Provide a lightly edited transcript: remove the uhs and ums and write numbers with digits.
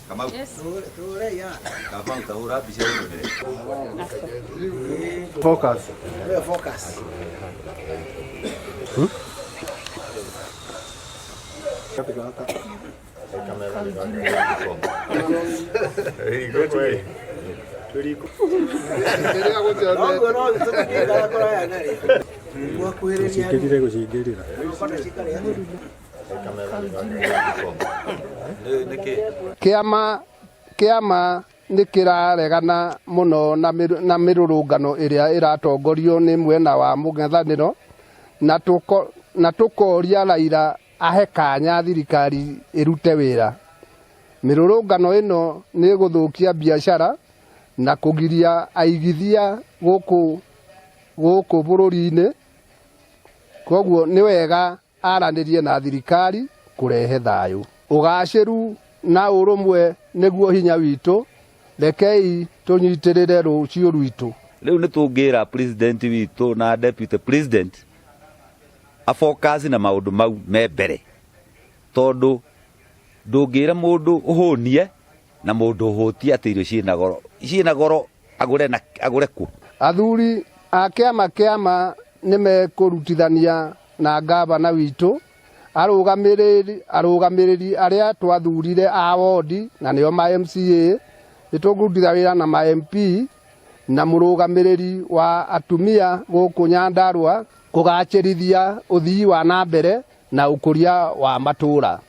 Kamau. Kamau tahura mbica ũndũmĩre. Focus. Focus. Gũcingĩrire gũcingĩrĩra. Kĩama kĩama nĩ kĩraregana mũno na mĩrũ- na mĩrũrũngano ĩrĩa ĩratongorio nĩ mwena wa mũng'ethanĩro na tũko- na tũkoria Raila ahe kanya thirikari ĩrute wĩra. Mĩrũrũngano ĩno nĩ ĩgũthũkia biacara na kũgiria aigithia gũkũ gũkũ bũrũri-inĩ, koguo nĩ wega aranĩrie na thirikari kũrehe thayũ. Ũgacĩru na ũrũmwe nĩguo hinya witũ, rekei tũnyitĩrĩre rũciũ rwitũ. Rĩu nĩ tũngĩra president witũ na deputy president afocus na maũndũ mau me mbere, tondũ ndũngĩra mũndũ ũhũnie na mũndũ ũhũtie atĩ irio ciĩna goro, ciĩna goro agũre na agũre kũ? Athuri a kĩama kĩama nĩ mekũrutithania na ngavana witũ, arũgamĩrĩri arũgamĩrĩri arĩa twathurire a wondi na nĩo ma MCA, nĩ tũkũrutithania wĩra na ma MP na mũrũgamĩrĩri wa atumia gũkũ Nyandarua kũgacĩrithia ũthii wa na mbere na ũkũria wa matũũra.